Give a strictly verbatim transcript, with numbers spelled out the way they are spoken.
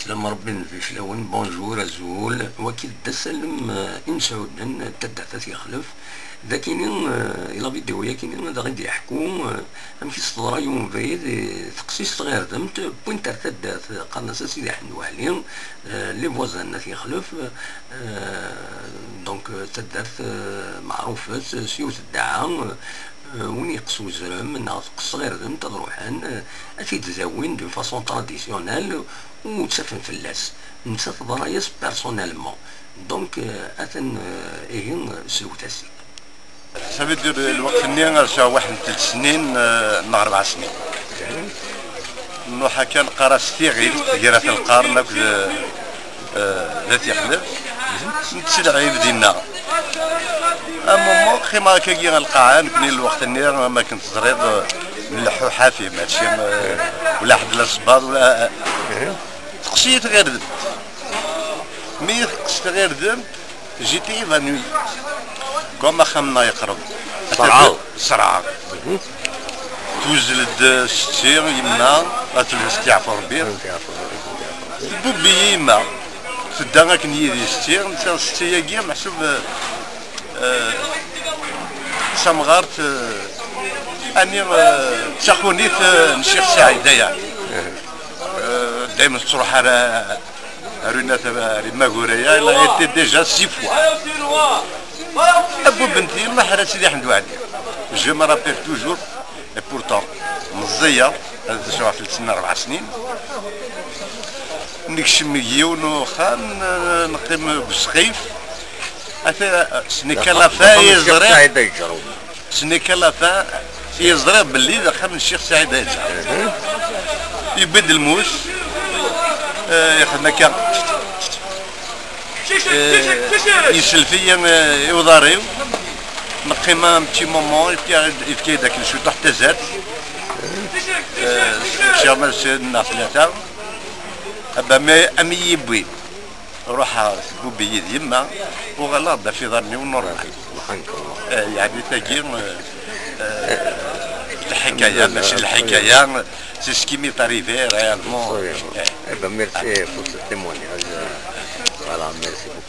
Slam Rebbi n feclawen, bonjour, azul. Waki d asalem, eh, imsehuden n taddart At Yexlef. Dakini, eh, i la vidéo yakini ad aɣ-id-yeḥku, eh, amek i s-teḍra i ubrid, eh, teqsist ɣirdemt, wwint ar taddart, qqaren-as a Sidi Ḥmed Waɛli, eh, les voisins n At Yexlef, eh, donc, eh, taddart, eh, meɛrufet s yiwet ddaɛa, eh, win yeqqes uzrem neɣ teqqes ɣirdemt ad ruḥen, eh, ad t-id-dawin d'une façon traditionnelle, ur ttafen fell-as. Netta teḍra-yas personnellement. Donc, euh, atan, euh, ihi, euh, sewwet-as-id. Ça veut dire, lweqt-nni ar sɛa waḥed n telt snin, euh, neɣ rebɛa snin. Nruḥ akka neqqar-as tiɣilt, gar At Lqern akked, euh, d At Yexlef. Nettelɛib dinna. Un moment, qqimeɣ akkagi ɣer lqaɛa, nekni lweqt-nni, am akken teẓriḍ, euh, nleḥḥu ḥafi, mačči, euh, ula ḥedd la ṣebbaḍ, ula, euh, teqqes-iyi tɣirdemt. Mi teqqes tɣirdemt, j'étais évanoui. Comme axxam-nneɣ yeqreb. Ṣerɛeɣ. Ṣerɛeɣ. Tuzzel-d setti, yemma, ad telhu s ttiɛfu Rebbi. Tbubbi-yi yemma. Tedda akken yid-i setti, netta setti-agi, meḥsub, eh, d tamɣart, eh, ani, eh, d taxunit, eh, n Ccix Saɛid, aya. Eh, daymen tettruḥ ar, ar une, ar Maguraya, elle a été déjà six fois. Abub n tyemma ḥra Sidi Ḥmed Waɛli. Je me rappelle toujours, et pourtant, meẓẓiyeɣ, ad sɛuɣ telt snin, rebɛa snin. Nekcem deg yiwen uxxam, eh, neqqim deg usqif. Ata, ce n'est qu'à la fin i ẓriɣ. Ce n'est qu'à la fin i ẓriɣ belli d axxam n Ccix Saɛid Ayt. Yewwi-d lmus, eh, yexdem akka. Eh, yesself-iyi, eh, i uḍar-iw. Neqqim un petit moment, yefka-, yefka-yi-d akken cwiṭ tazart. Eh, ččiɣ ma d snat neɣ tlata. Aba, mi, am i yi-yewwi. Ruḥeɣ tbubbi-yi d yemma, uɣaleɣ-d ɣef iḍarren-iw normal. Subhanallah. Eh, yeɛni tagi, eh, eh, lḥikaya, mačči lḥikaya, c'est ce qui m'est arrivé réellement. Eh. Eh ben, merci pour ce témoignage. Voilà, merci beaucoup.